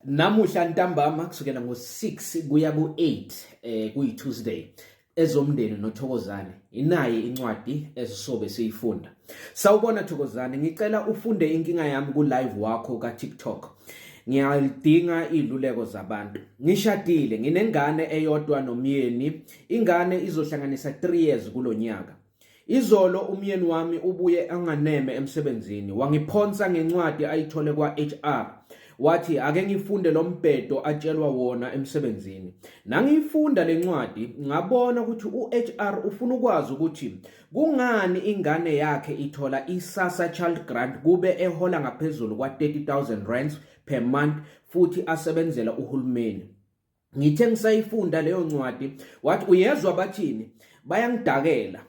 Namuhla ntambama kusukela ngo-6 kuya ku-8 kuyi-Tuesday, ezomndeni noThokozane inaye incwadi esisobe siyifunda. Sawubona Thokozane, ngicela ufunde inkinga yami ku live wakho ka TikTok. Ngiyalidinga iziluleko zabantu. Ngishadile, nginengane eyodwa nomyeni. Ingane izohlanganisa 3 years kulonyaka. Izolo umyeni wami ubuye anganeme emsebenzini, wangiphonsa ngencwadi ayithole kwa-HR. Wathi ake ngifunde lo mbhedo atshelwa wona emsebenzini. Nangiyifunda le ncwadi ngabona ukuthi u-HR ufuna ukwazi ukuthi kungani ingane yakhe ithola i-SASSA Child Grant kube ehola ngaphezulu kwa-30,000 rands per month futhi asebenzela uhulumeni. Ngithe ngisayifunda leyo ncwadi, wathi uyezwa bathini, bayangidakela,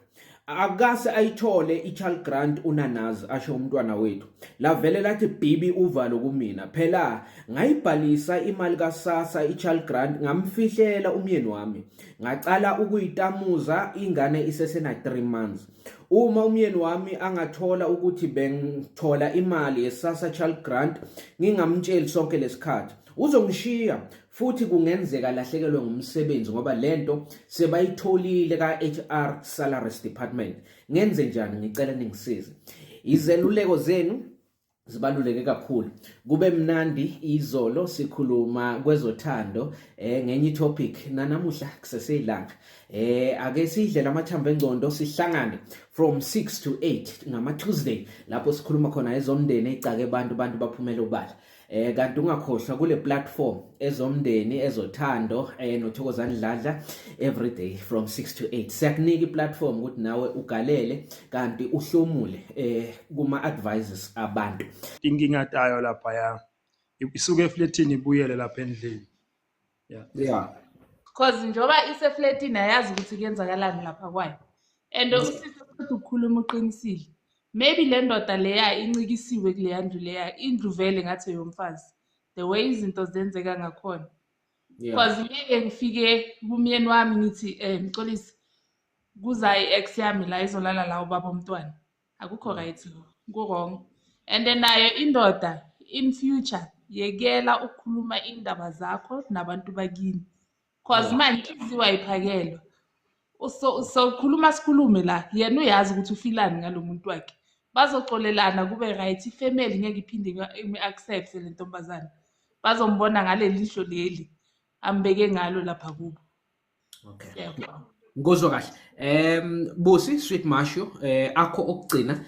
akase ayithole i-child grant unanazi, asho umntwana wethu. Lavele lathi bibi uvalo kumina. Phela ngayibhalisa imali kaSASSA i-child grant, ngamfihlela umyeni wami, ngacala ukuyitamuza ingane isesena 3 months. Uma umyeni wami angathola ukuthi bengithola imali yeSASSA child grant ngingamtsheli sonke lesikhathi, uzongishiya futhi kungenzeka lahlekelwe ngumsebenzi ngoba lento sebayitholile ka-HR salaries department. Ngenze njani? Ngicela ningisize. Izeluleko zenu zibaluleke kakhulu. Kube mnandi izolo sikhuluma kwezothando ngenye itopic, nanamuhla kuseseyilanga. Ake sidle lamathambo engcondo, sihlangane from 6 to 8 ngama Tuesday lapho sikhuluma khona ezomndeni ecake abantu, abantu baphumela ubala. Kanti ungakhohlwa kule platform ezomndeni ezothando noThokozani Dladla every day from 6 to 8 siyakunika iplatform ukuthi nawe ugalele kanti uhlomule kuma advices abantu. Inkinga tayo lapha isuke efletini ibuyele lapha endlini. Yeah. Because njengoba isefletini ayazi ukuthi kuyenzakalani lapha kwayo. And usisi uqeda ukukhuluma uqinisile. Maybe le ndoda leya incikisiwe kuleya ndlu leya, indlu vele ngathi yomfazi. The way izinto zenzeka ngakhona. Because ngeke ngifike kumyeni wami ngithi Mxolisi, kuza i-ex yami la izolala la ubaba omntwana. Akukho right lo, ku-wrong. And then nayo indoda in future yekela ukukhuluma indaba zakho nabantu bakini. Cause manje inhliziyo ayiphakelwa. So khuluma sikhulume la, yena uyazi ukuthi ufilani ngalo muntu wakhe. Bazoxolelana kube right, ifamily ngeke iphinde imi-accept le ntombazane. Bazombona ngaleli lihlo leli ambeke ngalo lapha kubo. Okay. Siyabonga. Ngikuzwa kahle. Busi Sweet Mashu, akho okugcina.